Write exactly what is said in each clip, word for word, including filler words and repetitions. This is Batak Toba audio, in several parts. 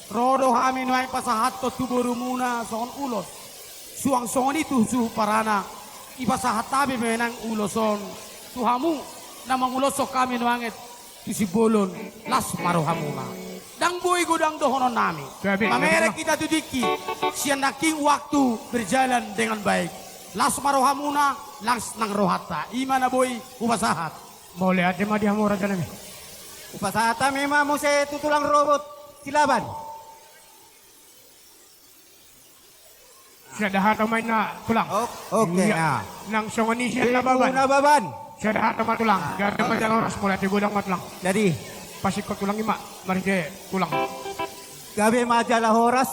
Ro do hami nuaeng pasahathon tu borumuna songon ulos. Suang songon i tu suhut paranak, dipasahat hami ma nang ulos on tu hamu na manguloshon hami nuaeng tu Simbolon. Las ma rohamuna. Ndang boi godang dohonon nami. Gabe, gabe, mamereng hita tu tingki, sian nangkin waktu berjalan dengan baik. Las ma rohamuna, las nang rohanta. I ma na boi hupasahat. Mauliate ma di hamu raja nami. Hupasahat hami ma muse tu tulang robot Silaban. Sada hata ma inna tulang. O-, oke, iya. Nang songon i sian Nababan. Nababan. Sada hata ma tulang. Gabe ma jala horas, mauliate godang ma tulang. Jadi, pasingkop tulang i ma, marhite tulang. Gabe ma jala horas,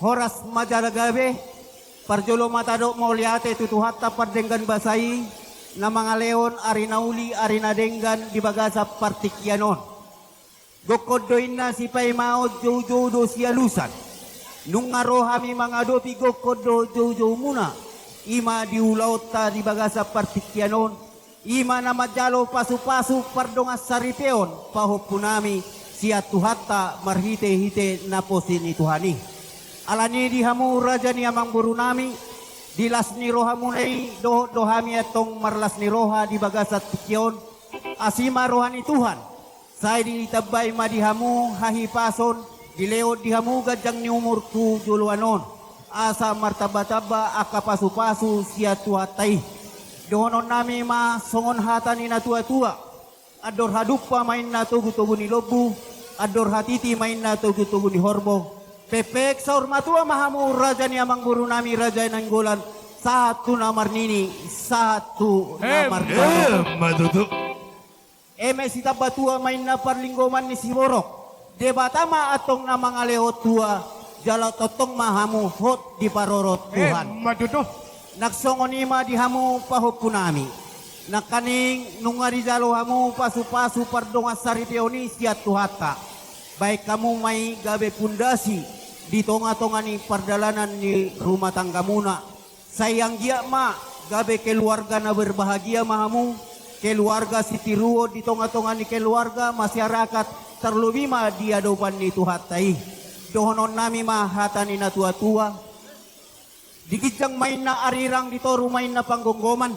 horas ma jala gabe. Parjolo ma tadok mauliate tu Tuhanta pardenggan basa i, na mangalehon ari na uli, ari na denggan di bagasan partingkian on. Gokhon do inna sipaimaon, joujou do sialusan. Nunga ro hami mangadopi gokhon dohot joujoumuna, i ma di ulaonta di bagasan partingkian on, i ma na manjalo pasupasu pardongansaripeon pahompunami sian Tuhanta marhitehite naposo ni Tuhan i. Alani i di hamu raja ni amangborunami, di las ni rohamuna i dohot do hami antong marlas ni roha di bagasan tingki on, asi ma roha ni Tuhan. Sai ditambai ma di hamu hahipason, dilehon di hamu ganjang ni umur tu joloan on, asa martambatamba angka pasupasu sian Tuhanta i. Dohononnami ma songon hata ni natuatua: Andor hadumpa ma inna togutogu ni lombu, andor hatiti ma inna togutogu ni horbo. Pekpek saur matua ma hamu raja ni amangborunami Raja Nainggolan, sahat tu na marnini, sahat tu na marnono. Emma tutu. Eme sitambatua ma inna parlinggoman ni siborok. Debata ma antong na mangalehon tua, jala tongtong ma hamu hot diparorot Tuhan. Emma tutu. Nang songon i ma di hamu pahompunami. Nangkaning nunga dijalo hamu pasupasu pardongansaripeon i sian Tuhanta. Baen hamu ma i gabe pundasi di tongatonga ni pardalanan ni rumah tanggamuna. Sai anggiat ma gabe keluarga na berbahagia ma hamu, keluarga sitiruon di tongatonga ni keluarga, masyarakat, tarlobi ma di adopan ni Tuhanta i. Dohononnami ma hata ni natuatua: Di ginjang ma inna arirang, di toru ma inna panggomgoman.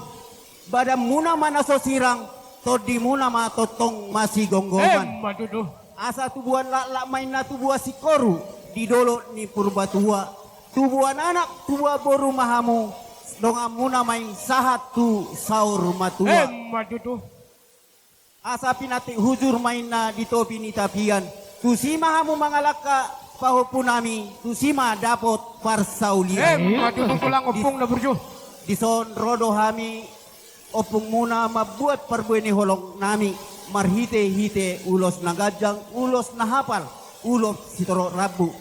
Badanmuna ma na so sirang, tondimuna ma tongtong masigomgoman. Emma tutu. Asa tubuan laklak ma inna tubuan singkoru di dolok ni Purbatua. Tubuan anak, tubuan boru ma hamu, donganmuna ma i sahat tu saur matua. Emma tutu. Asa pinantik hujur ma inna di topi ni tapian. Tusi ma hamu mangalangka pahompunami, tusi ma dapot parsaulian. Emma tutu tulang, ompung na burju. Dison ro do hami ompungmuna mambuat parbue ni holongnami, marhitehite ulos na ganjang, ulos na hapal, ulos sitorop rambu.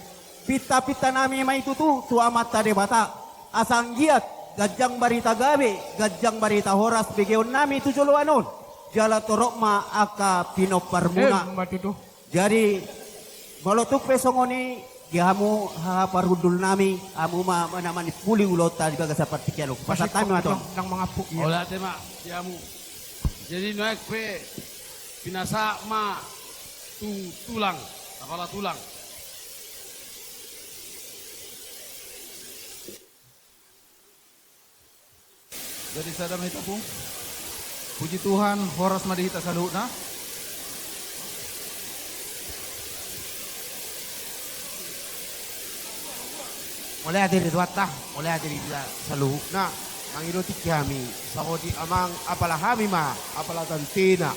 Pintapintanami ma i tutu tu Amanta Debata, asa anggiat ganjang barita gabe, ganjang barita horas begeonnami tu joloan on, jala torop ma angka pinomparmuna. Emma tutu. Jadi, molo tung pe songon i, di hamu haha parhundulnami, hamu ma na manimpuli ulaonta di bagasan partingkian on. Pasahat hami ma tutu. Nang mangampu. Iya. Mauliate ma di hamu. Jadi, nuaeng pe pinasahat ma tu tulang, apala tulang. Jadi sada ma hita, Pung. Puji Tuhan, horas ma di hita saluhutna. Mauliate di Tuhanta, mauliate di hita saluhutna. Mangido tingki hami, saotik amang, apala hami ma, apala tantena,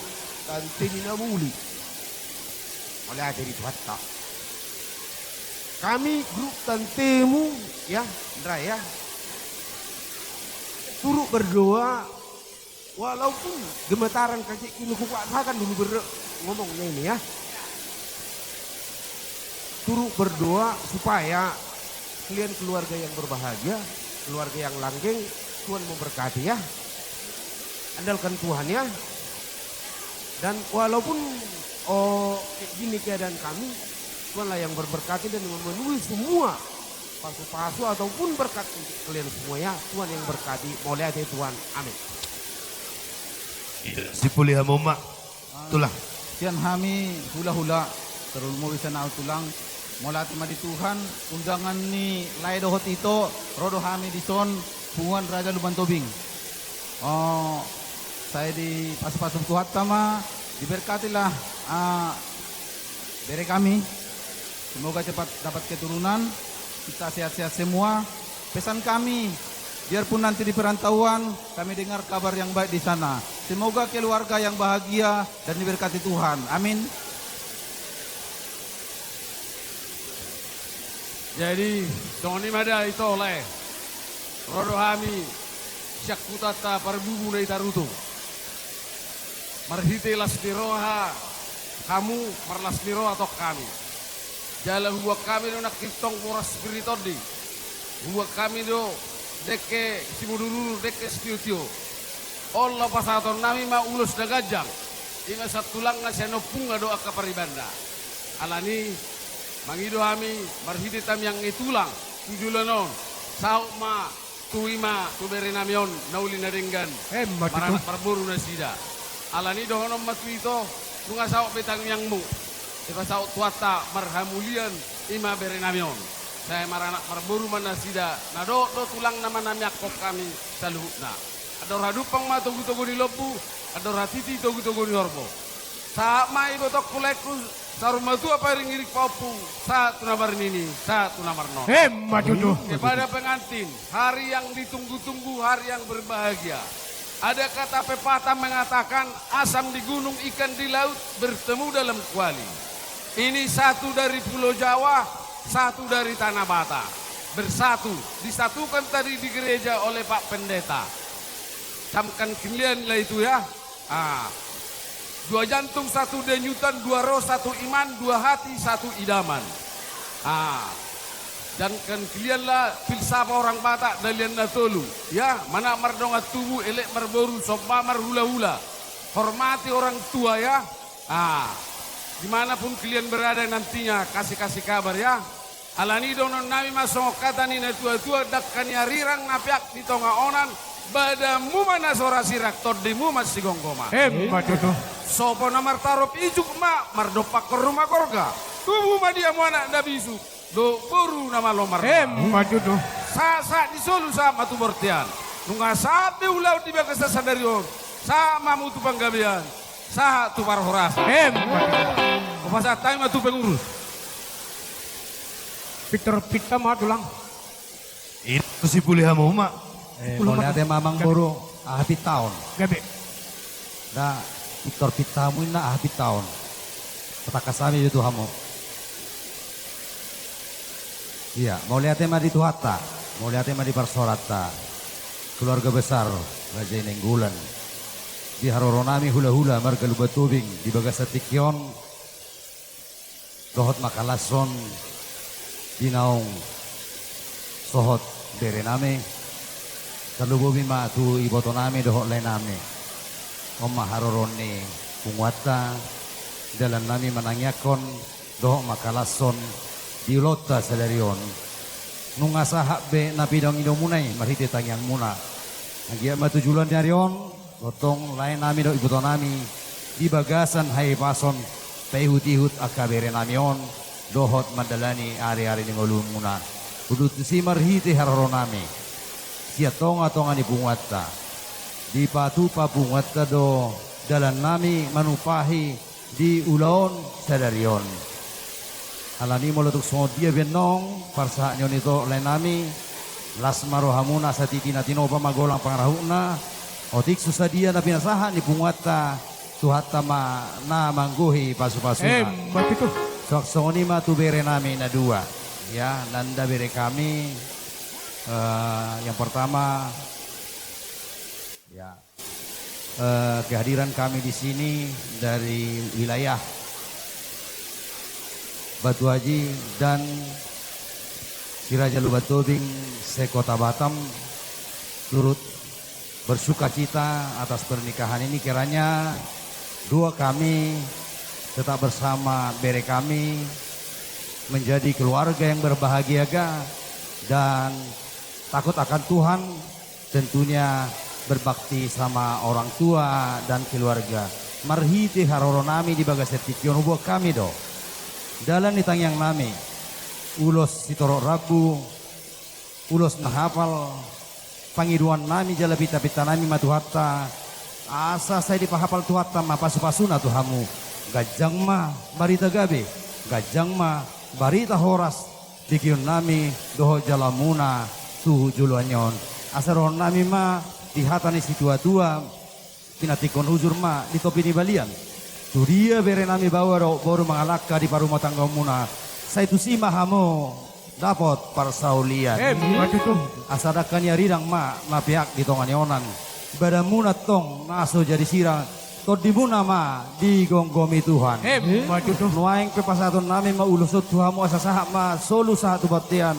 tante ni na muli. Mauliate di Tuhanta. Kami grup tantemu, ya, Ndra, ya. Turut berdoa, walaupun gemetaran kaki ini kukuasakan dulu ber-, ngomongnya ini, ya. Turut berdoa supaya kalian keluarga yang berbahagia, keluarga yang langgeng, Tuhan memberkati, ya. Andalkan Tuhan, ya. Dan walaupun, oh, kayak gini keadaan kami, Tuhanlah yang memberkati dan memenuhi semua pasu-pasu ataupun berkat untuk kalian semua, ya. Tuhan yang berkati, mauliate Tuhan. Amin. Iya, sipuli hamu ma, tulang. Sian hami hula-hula, tarlumobi sian au tulang, Mauliate ma di Tuhan, undangan ni lae dohot ito, ro do hami dison, punguan Raja Lumban Tobing. O, sai dipasupasu Tuhanta ma, diberkatilah, ah, bere kami. Semoga cepat dapat keturunan, kita sehat-sehat semua. Pesan kami, biarpun nanti di perantauan, kami dengar kabar yang baik di sana. Semoga keluarga yang bahagia dan diberkati Tuhan. Amin. Jadi, songon i ma da ito lae. Ro do hami sian hutanta Parbubu na i Tarutung. Marhite las ni roha hamu, marlas ni roha tong hami. Jala huboan hami do nangkin tong boras pir ni tondi. Huboan hami do dengke simudurudur, dengke sitiotio. On laho pasahaton nami ma ulos na ganjang. I ma santulangna sian ompungna dohot angka paribanna. Alani, mangido hami, marhite tangiang ni tulang tu joloan on, saut ma tu i ma tu bere nami on na uli na denggan. Emma tutu. Maranak marboru nasida. Alani dohonon ma tu ito, nunga saut be tangiangmu. Dipasaut Tuhanta marhamulian i ma bere nami on. Sai maranak marboru ma nasida, na dohot do tulangna manangiangkon hami saluhutna. Andor hadumpang ma togutogu ni lombu, andor hatiti togutogu ni horbo. Sahat ma ibotongku, laengku, saur matua, pairingiring pahompu, sahat tu na marnini, sahat tu na marnono. Emma tutu. Kepada pengantin, hari yang ditunggu-tunggu, hari yang berbahagia. Ada kata pepatah mengatakan, asam di gunung, ikan di laut, bertemu dalam kuali. Ini satu dari Pulau Jawa, satu dari Tanah Batak. Bersatu, disatukan tadi di gereja oleh Pak Pendeta. Camkan kelian lah itu ya. Ah. Dua jantung, satu denyutan, dua roh, satu iman, dua hati, satu idaman. Ah. Camkan kelian lah filsafat orang Batak, dalihan na tolu. Ya, manat mardongan tubu, elek marboru, somba marhulahula. Hormati orang tua ya. Ah. Dimanapun kelian berada nantinya, kasih-kasih kabar ya. Alani dohonon nami ma songon hata ni natuatua, dangka ni arirang na peak di tonga onan, badanmu ma na so ra sirang, tondimu ma sigomgoman. Emma tutu. Sopo na martarop ijuk ma, mardompakkon ruma gorga. Tubu ma di hamu anak na bisuk, dohot boru na malo marroha. Emma tutu. Sahat sahat ni solu sahat ma tu bontean. Nunga sahat be ulaon di bagasan sadari on, sahat ma hamu tu panggabean, sahat tu parhorasan. Emma tutu. Hupasahat hami ma tu pengurus. Pintor pinta ma tulang. Ito sipuli hamu ma. Eh, mauliate ma amangboru, aha pintaon? Gabe. Na pintor pinta hamu inna, aha pintaon? Patangkas hami do tu hamu. Ia, mauliate ma di Tuhanta, mauliate ma di parsaoranta. Keluarga besar Raja i Nainggolan. Di haroro nami hulahula marga Lumban Tobing di bagasan tingki on, dohot mangkalashon di naung sohot bere nami, tarlumobi ma tu iboto nami dohot lae nami. On ma haroro ni punguanta, dalan nami manangiangkon dohot mangkalashon di ulaonta sadari on. Nunga sahat be na pinangidomuna i marhite tangiangmuna. Anggiat ma tu joloan ni ari on, tongtong lae nami dohot iboto nami di bagasan hahipason, paihutihut angka bere nami on dohot mandalani ariari ni ngolumuna. Udut tusi marhite haroro nami sian tongatonga ni punguanta, dipatupa punguanta do dalan nami manumpahi di ulaon sadari on. Alani molo tung songon dia be annon parsahat ni on ito lae nami, las ma rohamuna, asa titi na tinopa ma golang pangarahutna. Otik so sadia na pinasahat ni punguanta, Tuhanta ma na manggohi pasupasuna. Emma tutu. Suang songon i ma tu bere nami na dua. Ya, nanda bere kami, eh, yang pertama, ya, eh, kehadiran kami di sini dari wilayah Batu Aji dan Si Raja Lumban Tobing se-Kota Batam turut bersukacita atas pernikahan ini, kiranya doa kami tetap bersama bere kami menjadi keluarga yang berbahagia ga, dan takut akan Tuhan, tentunya berbakti sama orang tua dan keluarga. Marhite haroro nami di bagasan tingki on, huboan hami do dalan ni tangiang nami. Ulos sitorop rambu, ulos na hapal, pangidoan nami jala pinta-pinta nami ma Tuhanta, asa sai dipahapal Tuhanta ma pasu-pasuna tu hamu. Ganjang ma barita gabe, ganjang ma barita horas, di gelleng nami dohot jaloonmuna tu joloan on. Asa dohonon nami ma di hata ni situa-tua, pinantikhon hujur ma di topi ni balian. Tudia bere nami baoa dohot boru mangalangka di parumatanggaonmuna, sai tusi ma hamu dapot parsaulian. Emma tutu. Asa dangka ni arirang ma na peak di tonga ni onan. Badanmuna tong na so jadi sirang, tondimuna ma digomgomi Tuhan. Emma tutu. Nuaeng pe pasahaton nami ma ulos on tu hamu asa sahat ma solu sahat tu bontean.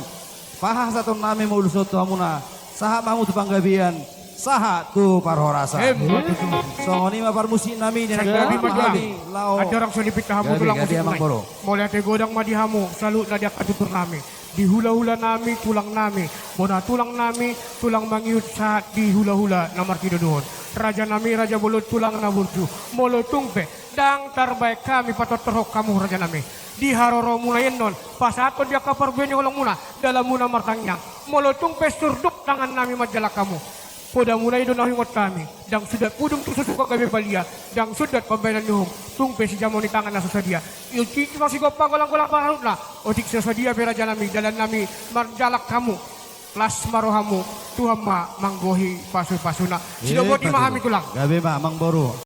Pasahaton nami ma ulos on tu hamuna, sahat ma hamu tu panggabean, sahat tu parhorasan. Emma tutu. Songon i ma parmusik nami, di na gabe ma hami laho. Andorang so dipinta hamu tulang musik nai, mauliate godang ma di hamu saluhutna di angka tutur nami, di hula-hula nami, tulang nami, bona tulang nami, tulang mangihut sahat di hula-hula na martinodohon. Raja nami, raja bolon, tulang na burju, molo tung pe ndang tarbaen hami patortorhon hamu, raja nami, di haroromuna i annon, pasahathon di angka parbue ni holongmuna, dalanmuna martangiang. Molo tung pe surduk tangan nami manjalang hamu, podamuna i do na huingot hami. Ndang sundat pudum tu so suka gabe palia, ndang sundat pambahenan ni uhum, tung pe sijamon ni tangan na so sadia. Otik so sigompa golang-golang pangarahutna, otik so sadia pe, raja nami, dalan nami manjalang hamu. Las ma rohamu, Tuhan ma manggohi pasu-pasuna. Sidobot i ma hami, tulang. Gabe ma, amangboru.